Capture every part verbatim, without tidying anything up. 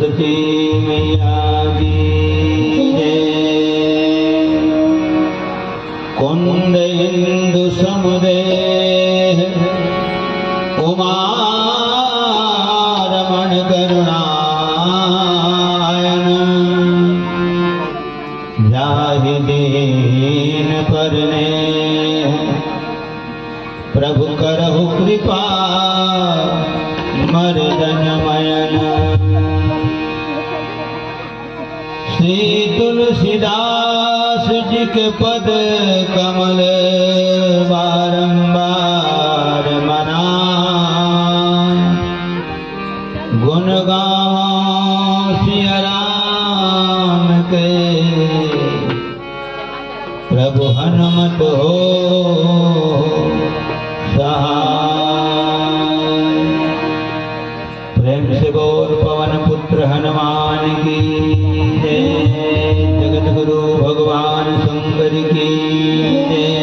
सरस्वती मैया की जय। कुंद इंदु समुदेह उमा रमण करुणायन। जाहि दीन परने प्रभु करहु कृपा मर्दन मयन। श्री तुलसीदास जी के पद कमल बारंबार मनाए। गुण गावा सिया राम के प्रभु हनुमत हो सहाय। प्रेम से बोल पवन पुत्र हनुमान की जय। जगत गुरु भगवान शंकर की जय।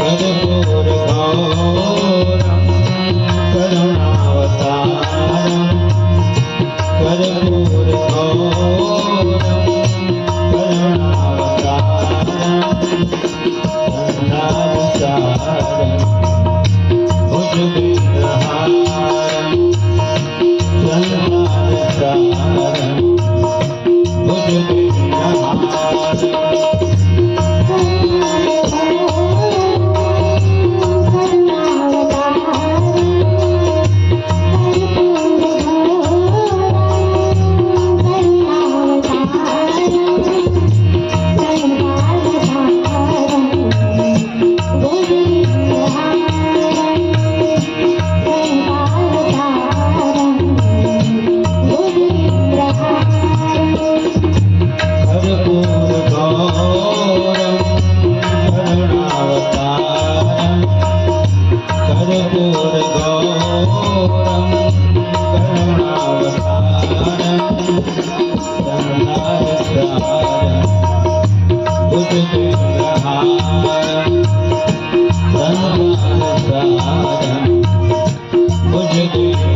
कर्पूर घोरं करुणावतारं। कर्पूर घोरं करुणावतारं। संसार सारं भुजगेन्द्रहारं। संसार सारं भुजगेन्द्रहारं। कर्पूर घोरं करुणावतारं। कर्पूर घोरं करुणावतारं। संसार सारं भुजगेन्द्रहारं। संसार सारं भुजगेन्द्रहारं।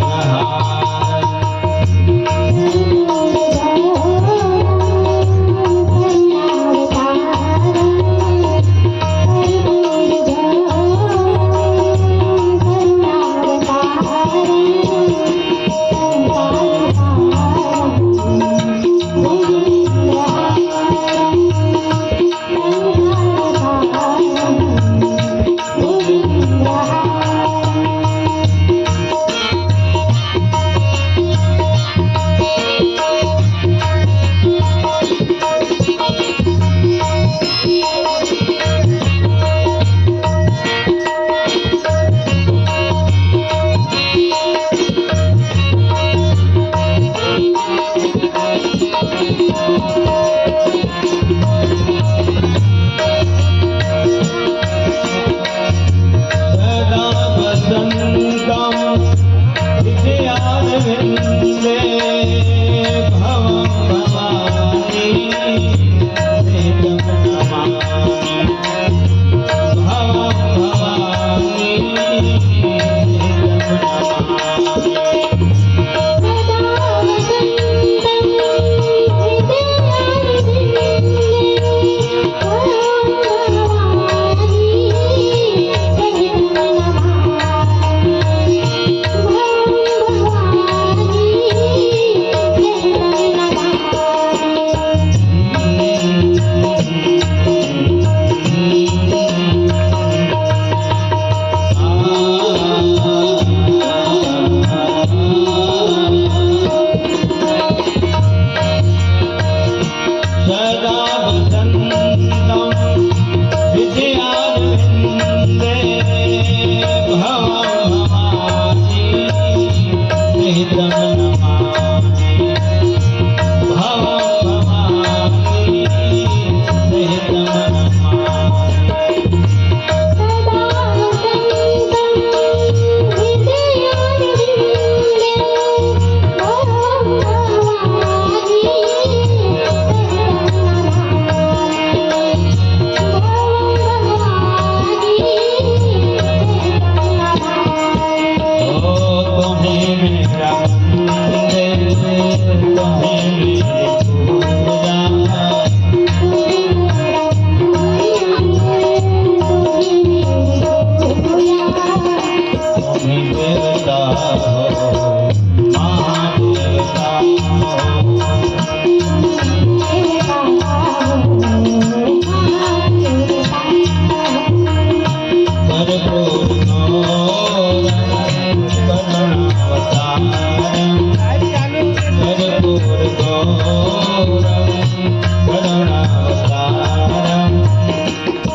करुणावतारं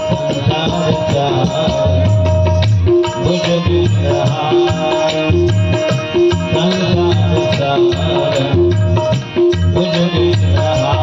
संसारसारं भुजगेन्द्रहारं संसारसारं भुजगेन्द्रहारं।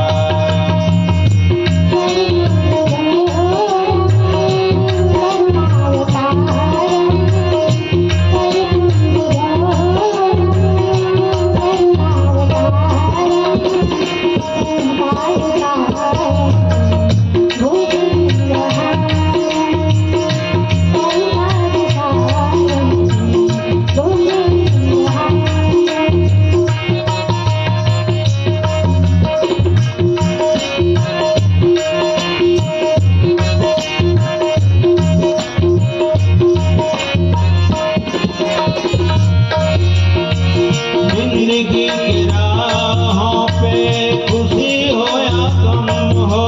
जिंदगी की राहों पे खुशी हो या गम हो,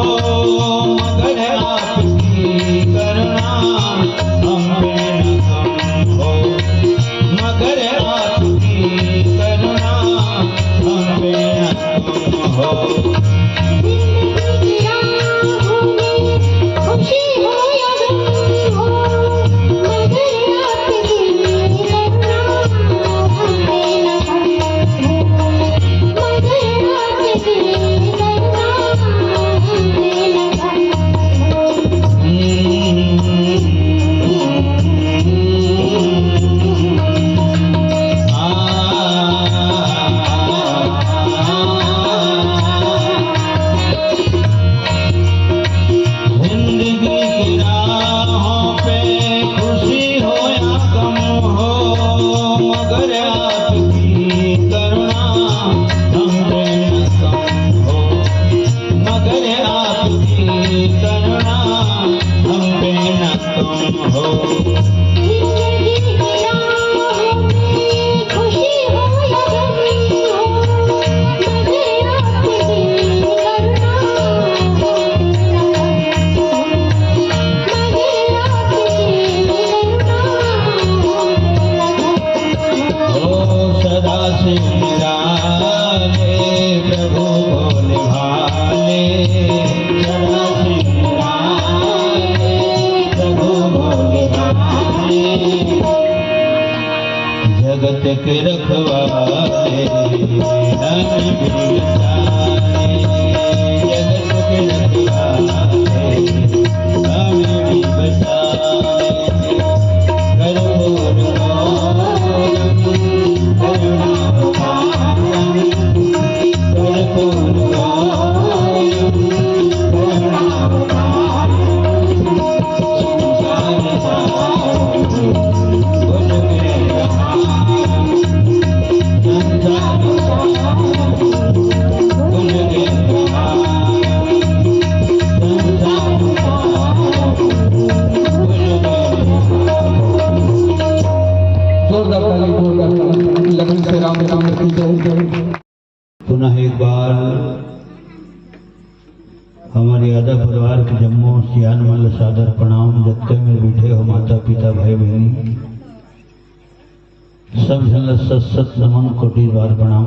मगर आपकी करुणा हम पे न कम हो, मगर आपकी करुणा हम पे न कम हो। जिंदगी की राहों में खुशी हो या गम हो, मगर आपकी करुणा हम पे न कम हो, मगर आपकी करुणा हम पे न कम हो। जिंदगी की राहों पे खुशी हो या गम हो, मगर आपकी करुणा हम पे न कम हो, मगर आपकी करुणा हम पे न कम हो। जिंदगी की राहों में खुशी हो या गम हो, मगर आपकी करुणा हम पे न कम हो, मगर आपकी करुणा हम पे न कम हो। ओ सदा सिंह निराले प्रभु भोले भाले, सदा सिंह निराले प्रभु भोले भाले। जगत के रखवाले, हमें भी बचाले, जगत के रखवाले, हमें भी बचाले। जोरदार ताली, जोरदार ताली। लखन श्री राम, राम की जय। पुनः एक बार हमर यादव परिवार के जम्मो सियान मन ल सादर प्रणाम। जतके मेर बइठे हो माता पिता, भाई बहिनी, सब झन ल सत सत नमन, कोटि बार प्रणाम।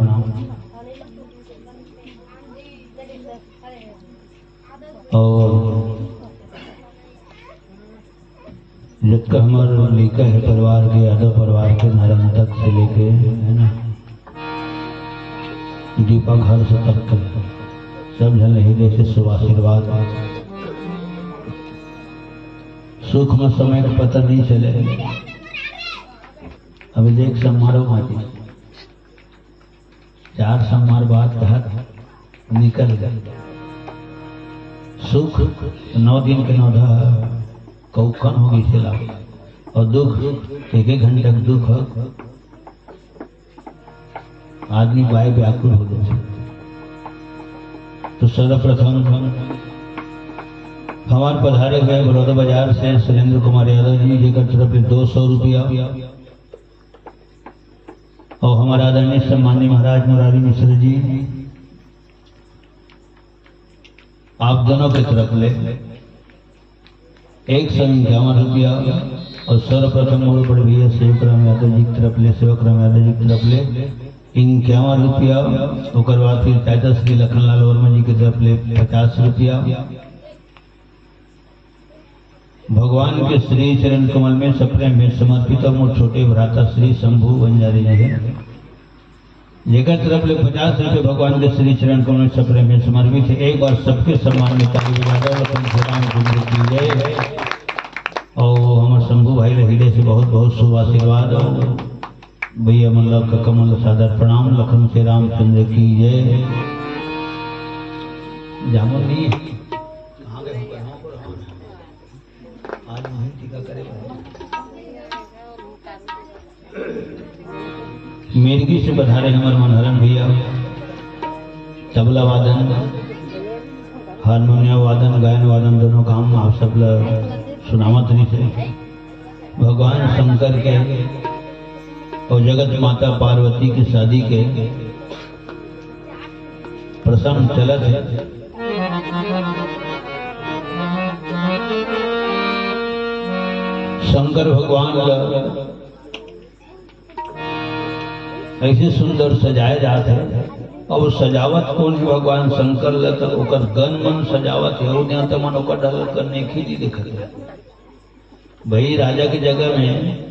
और जतका हमर लइका हे परिवार के, यादव परिवार के, नारायण तक से लेके, है ना, दीपक हर्ष तक के, सब झन ल हृदय से शुभ आशीर्वाद। सुख में समय का पता नहीं चले। अब देख समारोह माटी चार समार बात कहत निकल गए। सुख नौ दिन के नौधा कौखन हो गई से लाभ, और दुख एक एक घंटा के दुख हो, आदमी बाय व्याकुल हो जाए। तो सर्वप्रथम हमार पधारे हुए बड़ौदा बाजार से सुरेंद्र कुमार यादव जी, जेकर तरफ से दो सौ रुपया, और हमारा आदरणीय सम्माननीय महाराज मुरारी मिश्र जी, आप दोनों के तरफ ले एक सौ इक्यावन रुपया, और सर्वप्रथम मोर बड़े भैया सेवक राम यादव जी की तरफ ले, सेवक राम यादव जी की तरफ ले इक्यावन रुपया, ओकर बाद फिर चाचा श्री लखनलाल वर्मा जी के तरफ ले पचास रुपया। भगवान के श्री चरण कमल में सप्रेम में समर्पित और मोर छोटे भ्राता श्री शंभू बंजारे जी है, जेकर तरफ ले पचास रुपये भगवान के श्री चरण कमल में सप्रेम में समर्पित है। एक बार सबके सम्मान में ताली बजा दो। लखन श्री रामचंद्र की जय। और हमारे शंभू भाई ला हृदय से बहुत बहुत शुभ आशीर्वाद। और भैया मन ला, कका मन ला सादर प्रणाम। लखन श्री रामचंद्र की जय। जामुन नहीं है? कहाँ गए? आज वहीं टीका करे। मिर्गी से पधारे हमर मनहरन भैया, तबला वादन, हारमोनिया वादन, गायन वादन, दोनों काम आप सब ला सुनावत रहिस हे। भगवान शंकर के और जगत माता पार्वती की शादी के प्रसंग चलत हे। शंकर भगवान ला ऐसे सुंदर सजाए जात हे। अब सजावत कोन हे भगवान शंकर ला, त ओकर गण मन सजावत हे, अउ देवता मन ओकर डहर कने खींची देखत हे। भाई, राजा के जगह में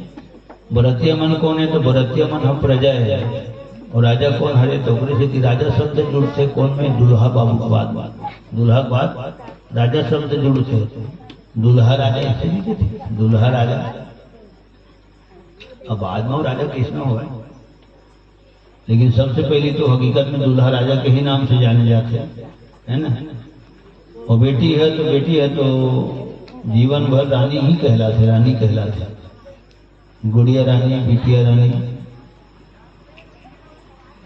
बरतिया मन कोन हे, तो बरतिया मन ह प्रजा हे, और राजा कोन हरे, तो ओकरे सेती राजा शब्द जुड़थे कोन में, दूल्हा बाबू के बाद, दूल्हा के बाद राजा शब्द जुड़थे। दूल्हा राजा ऐसे नहीं कहते, दूल्हा राजा। अब बाद में वो राजा कृष्ण हो, लेकिन सबसे पहले तो हकीकत में दूल्हा राजा के ही नाम से जाने जाते हैं, है ना? और बेटी है तो, बेटी है तो जीवन भर रानी ही कहलाते, रानी कहलाते। गुड़िया रानी, बिटिया रानी,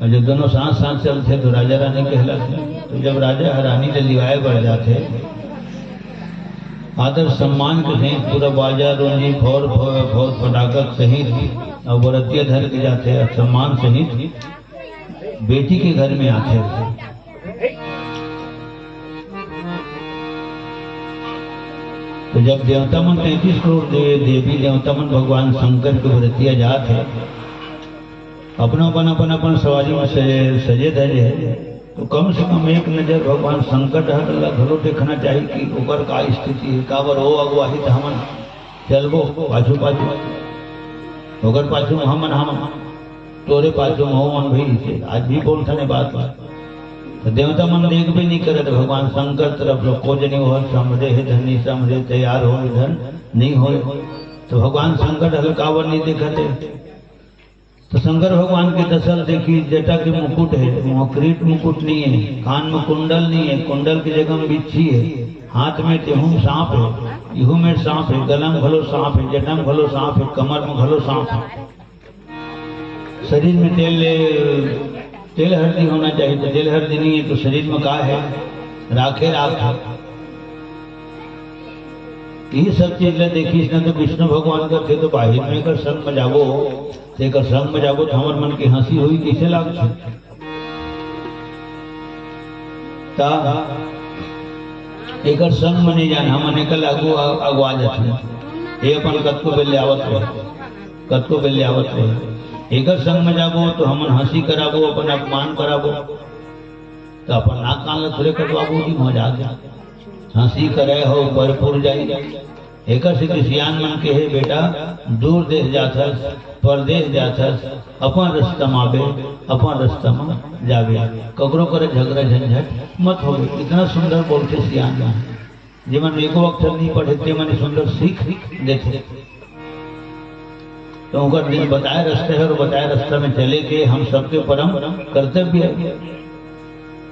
और जब दोनों साथ साथ चलते तो राजा रानी कहलाते। तो जब राजा ह रानी ले लिवाए बढ़ जाते, आदर सम्मान के सहित पूरा बाजा रोंजी, भौर भौर भौर फटाका के सहित और बरतिया धर के जाते, और सम्मान सहित बेटी के घर में आते। तो जब देवता मन, तैंतीस करोड़ दे-, देवी देवता मन भगवान शंकर के बरतिया जात हे, अपना अपन, अपन, अपन सवारी में सजे, सजे धजे हे, तो कम से कम एक नजर भगवान शंकर डहर ला घलो देखना चाहिए कि ओकर का स्थिति हे, काबर ओ अगुवाही त हमन चलबो पाछू पाछू, ओकर पाछू हमन, हमन तोरे पाछू महू मन भी से आज भी बोलथन ए बात ला। तो देवता मन देखबे नहीं करे, तो भगवान शंकर तरफ लो, को जनी हो समझे हे धनी, समझे तैयार हो, इधर नहीं हो। तो भगवान शंकर हल्कावर नहीं देखते। तो शंकर भगवान के दशा ल देखी, जटा के मुकुट हे, वहाँ किरीट मुकुट नहीं हे, कान में कुंडल नहीं हे, कुंडल की जगह में बिच्छी हे, हाथ में तेहू में सांप हे, इहू में सांप हे, गला में घलो सांप हे, जटा में घलो सांप हे, कमर में घलो सांप हे। शरीर में तेल, तेल हरदी होना चाहिए, तो तेल हरदी नहीं हे, तो शरीर में का हे? राखे राख हे। ये सब चीज ला देखिस ना, तो विष्णु भगवान का थे तो बाहिर में एकर संग में जाबो, तो एकर संग में जाबो तो हमर मन के हंसी होई, कैसे लागथे? ता एकर संग में नहीं जाना, हमन एकर आगू अ-, अगुआ जाथे। ये अपन कतको बेले आवत रहे, कतको बेले आवत रहे। एकर संग में जाबो तो हमन हंसी कराबो, अपन अपमान कराबो, तो अपन नाक कान ला थोड़े कटवाबो जी, मजाक हे। हंसी करे हो भरपूर जाई। एकर सेती सियान मन के हे बेटा, दूर देश जाथस, परदेश जाथस, अपन रस्ता म आबे, अपन रस्ता म जाबे, ककरो करे झगड़ा झंझट मत होवे। इतना सुंदर बोलथे सियान मन, जेमन एको अक्षर नहीं पढ़े, ते मन सुंदर सीख देथे। तो ओकर दिन बताए रस्ता हे और बताए रस्ता में चले के हम सबके परम कर्तव्य हे।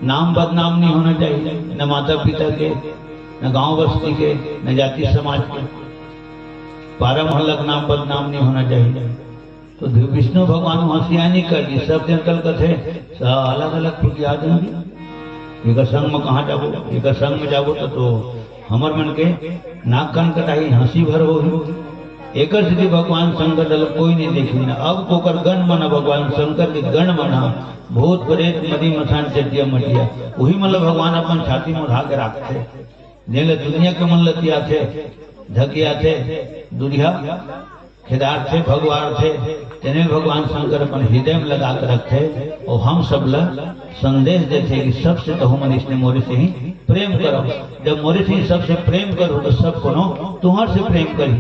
नाम बदनाम नहीं होना चाहिए, न माता पिता के, न गांव बस्ती के, न जाति समाज के। पारा मोहल्ला के नाम बदनाम नहीं होना चाहिए। तो वि-, विष्णु भगवान वहां सियानी कर दी, सब जन कल कथे, स-, अलग-अलग कुछ याद होंगे। एकर संग में कहाँ जाबो, एकर संग में जाबो तो, तो हमर मन के नाक कान कटाही, हंसी भर होही। एकर सेती भगवान शंकर डहर कोई नहीं देखी ना। अब ओकर गण मन, भगवान शंकर के गण मन ह, भूत प्रेत मरी मसान चटिया मटिया, उही मन ल भगवान अपन छाती में उठा के राखथे। जेन ल दुनिया के मन लतियाथे, धकियाथे, दुरिहा खेदारथे, भगवारथे, तेने भगवान शंकर अपन हृदय में लगा के रखथे। और हम सब ला संदेश देथे कि सबसे तहु मन इसने मोरे से ही प्रेम करो। जब मोरे से ही सबसे प्रेम करो तो सब कोनो तुहर से प्रेम करी।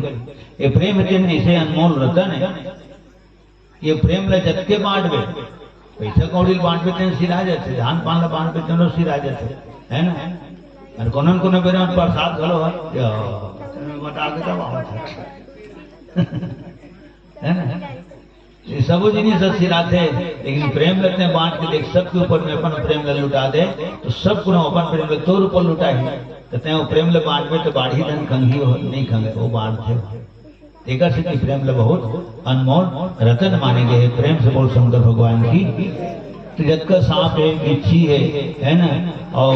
ये प्रेम हे तेन ऐसे अनमोल रतन है। ये प्रेम ला जतके बांटबे, पैसा कौड़ी बांटबे तेन सिरा जाथे, धान पान ला बांटबे तेनो सिरा जाथे, है ना? और कोनो न कोनो बेरा में प्रसाद घलो है, या, बता के तब आवत है। है ना? ये सबो जिनिस ह सिराथे, लेकिन प्रेम ल तैं बांट के देख, सबके ऊपर में अपन प्रेम ल लुटा दे, तो सब कोनो अपन प्रेम ल तोर ऊपर लुटाही। तो तैं वो प्रेम ल बांटबे तो बाढ़ी धन खंगी हो, नहीं खंगे, वो बांटथे। एकर सेती प्रेम ल बहुत अनमोल रतन माने गए हे। प्रेम से बोल शंकर भगवान की। तो जतका सांप है, बिच्छी है, है ना, और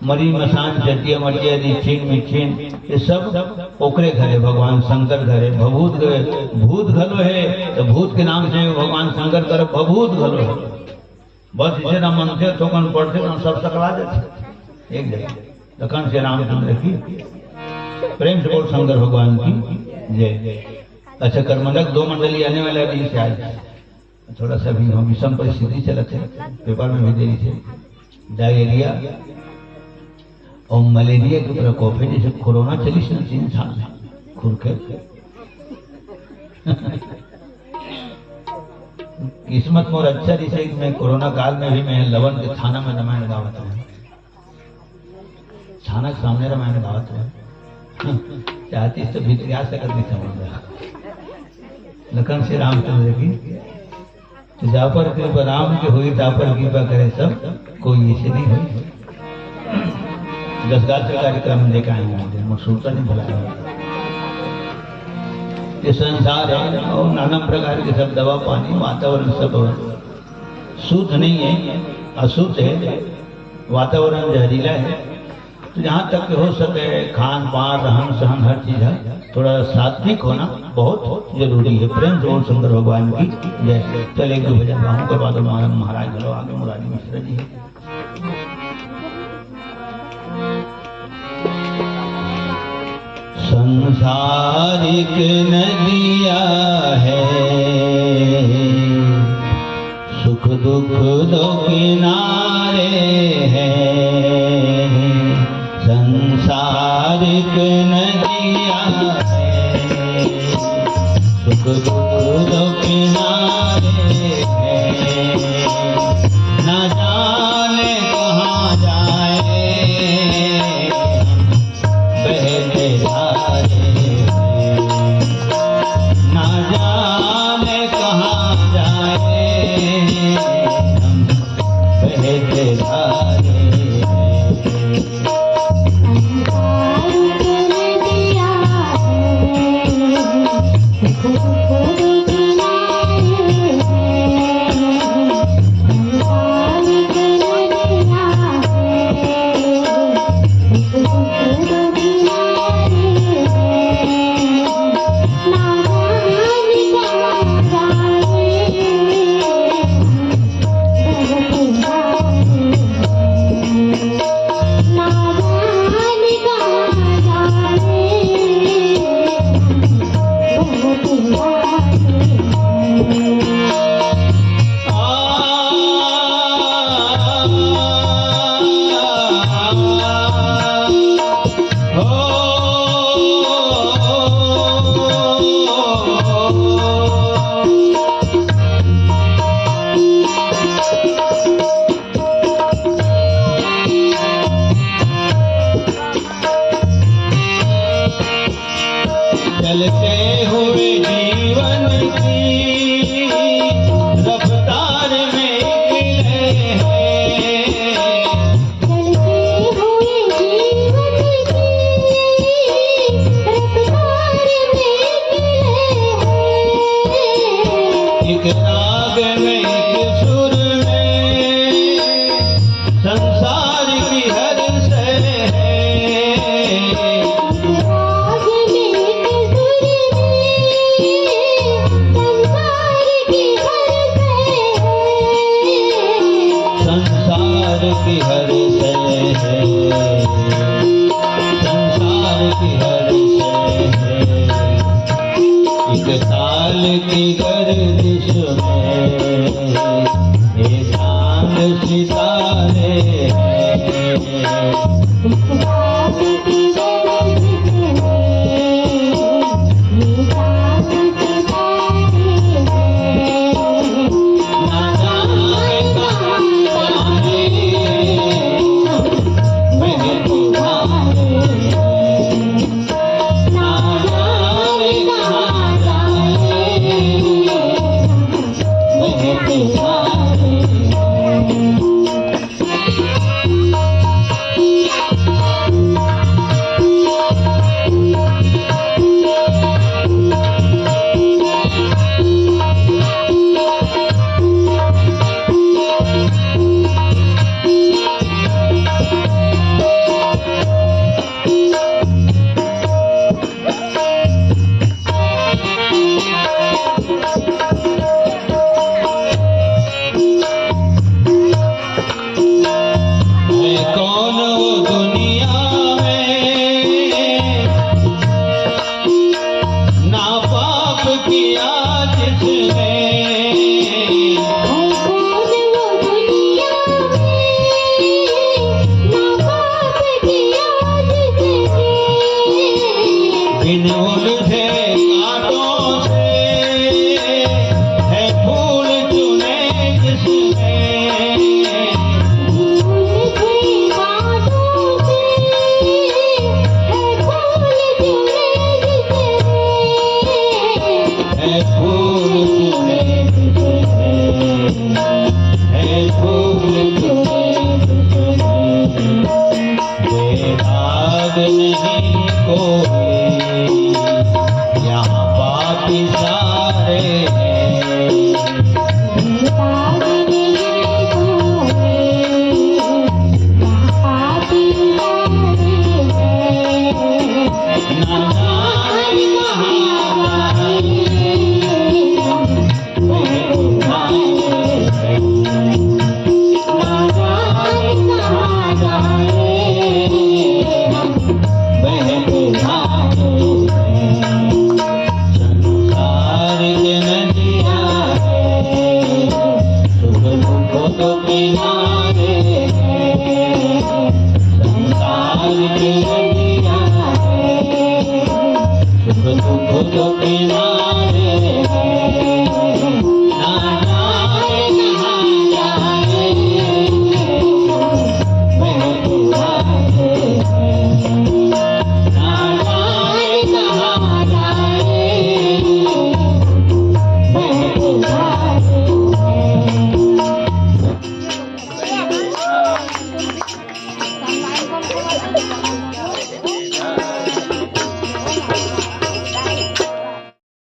मरी मसान, चटिया मटिया, रिच्छिन मिच्छिन, ये सब ओकरे घरे, भगवान शंकर घरे, भभूत घरे, भूत घलो है, तो भूत के नाम से भगवान शंकर करे, भभूत घलो है। बस इसे ना मनथे, थोकन पड़थे, तो सब सकला देथे एक जगह। लखन से रामचंद्र की, प्रेम से बोल शंकर भगवान की जय। अच्छा, करमंडल दो मंडली आने वाले अभी से आज। थोड़ा सा भी हम विषम परिस्थिति चलत है, पेपर में भी दे रही थे, डायरिया और मलेरिया के प्रकोप है, जैसे कोरोना चलिस ना तीन साल में, खुरके। किस्मत मोर अच्छा रहिसे कि मैं कोरोना काल में भी मैं लवन के थाना में रामायण गावत हूँ। थाना के सामने रामायण गावत हूँ। चाहतीस तो भीतर आ सकत नहीं समझ में। लखन से रामचंद्र की, तो जा पर कृपा राम की होई, ता पर कृपा करे सब कोई, ऐसे नहीं होई। दस गात्र कार्यक्रम में लेकर आए हैं, मोर सुरता नहीं भुलाया। ये संसार है और नाना प्रकार के सब दवा पानी, वातावरण सब शुद्ध नहीं है, अशुद्ध है, वातावरण जहरीला है। तो जहाँ तक हो सके, खान पान, रहन सहन, हर चीज है, थोड़ा सात्विक होना बहुत जरूरी है। प्रेम से बोल शंकर भगवान की जय। चल, एक दो भजन गाऊं, ओकर बाद महाराज, महाराज घलो आगे, मुरारी मिश्रा जी है। संसारिक नदिया है, सुख दुख दो किनारे हैं। संसारिक नदिया है, सुख दुख दो किनारे हैं। ना जाने कहाँ जाए बहते जा रहे हैं। ना जाने कहाँ जाए हम बहते जा रहे हैं। चलते हुए जीवन की रफ्तार में निकले हैं। चलते हुए जीवन की रफ्तार में निकले हैं। एक राग में, एक सुर में, संसार की हर शय है। संसार की हर शय है, संसार की हर शय है। एक ओ